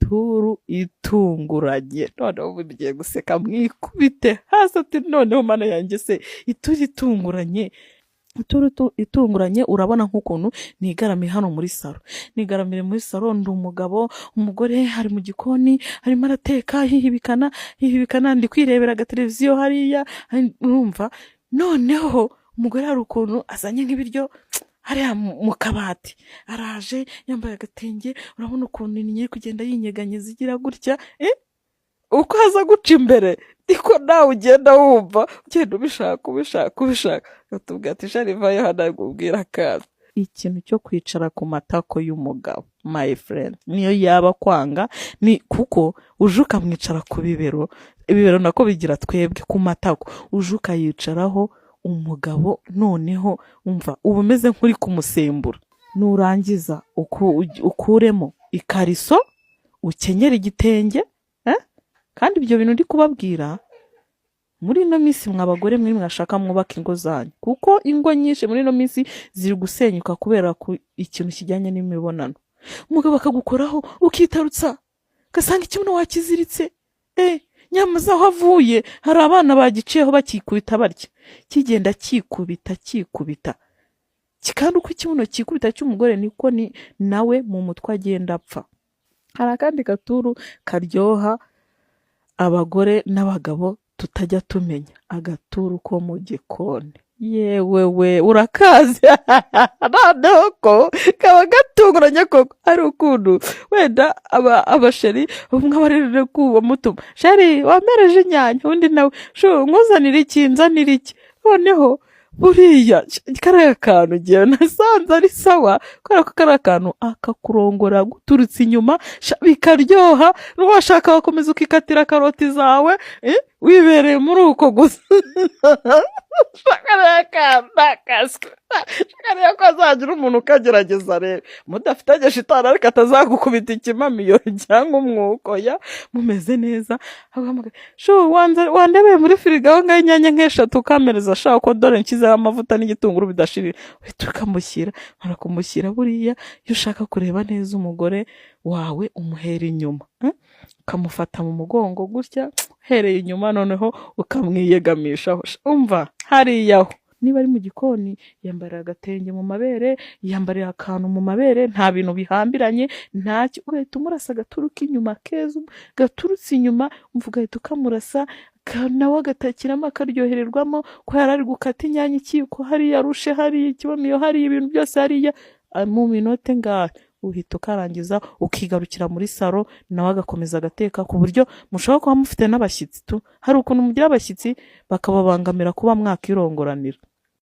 Ituru itunguranye. Noneho mugiye guseka mwikubite hasi, ati: "Noneho Mana yanjye se, ituru itunguranye, ituru itunguranye." Urabona nk'ukuntu nigaramiye hano muri salo, nigaramiye muri salo, ndi umugabo, umugore ari mu gikoni arimo arateka, hihibikana hihibikana, ndi kwirebera agateleviziyo hariya, urumva noneho umugore hari ukuntu azanye nk'ibiryo hariya mu kabati, araje yambaye agatenge, urabona ukuntu inyinya iri kugenda yinyeganyeza igira gutya, uko aza guca imbere niko nawe ugenda wumva ugenda ubishaka, ubishaka, ubishaka. Atubwira ati: "Shari, vayo hano akubwira akantu." Ikintu cyo kwicara ku matako y'umugabo, my friend, niyo yaba kwanga, ni kuko uje ukamwicara ku bibero, ibibero nako bigira twebwe ku matako, uje ukayicaraho umugabo, noneho umva uba umeze nk'uri kumusembura. Nurangiza ukuremo ikariso, ukenyere igitenge, eh? Kandi ibyo bintu ndi kubabwira muri ino minsi, mwa bagore mwe mwashaka mwubaka ingo zanyu, kuko ingo nyinshi muri ino minsi ziri gusenyuka kubera ku ikintu kijyanye n'imibonano. Umugabo akagukoraho ukitarutsa, ugasanga ikibuno wakiziritse, nyamaze aho avuye hari abana bagiciyeho bakikubita barya, kigenda kikubita kikubita. Kandi uko ikibuno kikubita cy'umugore niko ni nawe mu mutwe agenda apfa. Hari akandi gaturu karyoha abagore n'abagabo tutajya tumenya, agaturu ko mu gikoni. Yewe we, urakazi? Noneho ko kaba gatunguranye koko. Hari ukuntu wenda abasheri umwe aba ari kumutuma: "Chéri, wampereje inyanya?" Undi nawe: "Chou, nkuzanire iki? Nzanire iki?" Noneho buriya kariya kantu ngewe nasanze ari sawa, kubera ko kariya kantu akakurongora guturutse inyuma bikaryoha. Washaka wakomeza ukikatira karoti zawe, wibereye muri uko gusa. Kariya kantu ni akaswe. Kariya ko azagira umuntu ukagerageza rero mudafitanye shitani, ariko atazagukubita ikimamiyo cyangwa umwuko ya mumeze neza. Aguhamagara: "Chou, wandebeye muri firigo aho ngaho inyanya nk'eshatu ukampereza shaka, ko dore nshyizeho amavuta n'igitunguru bidashirira?" Uhita ukamushyira, barakumushyira. Buriya iyo ushaka kureba neza umugore wawe, umuhera inyuma, eh? Ukamufata mu mugongo gutya uhereye inyuma, noneho ukamwiyegamishaho. Umva hariya ho, niba ari mu gikoni, yambarira agatenge mu mabere, yambarira akantu mu mabere, nta bintu bihambiranye, ntacyo, ugahita umurasa agaturu k'inyuma keza gaturutse inyuma. Umva, ugahita ukamurasa nawe agatakiramo, akaryohererwamo ko yari ari gukata inyanya, ikiko hariya rushe, hariya ikibamiyo, hariya ibintu byose hariya. Mu minota ngahe uhita ukarangiza, ukigarukira muri salo, nawe agakomeza agateka, ku buryo mushobora kuba mufite n'abashyitsi tu. Hari ukuntu mugira abashyitsi bakababangamira kuba mwakirongoranira.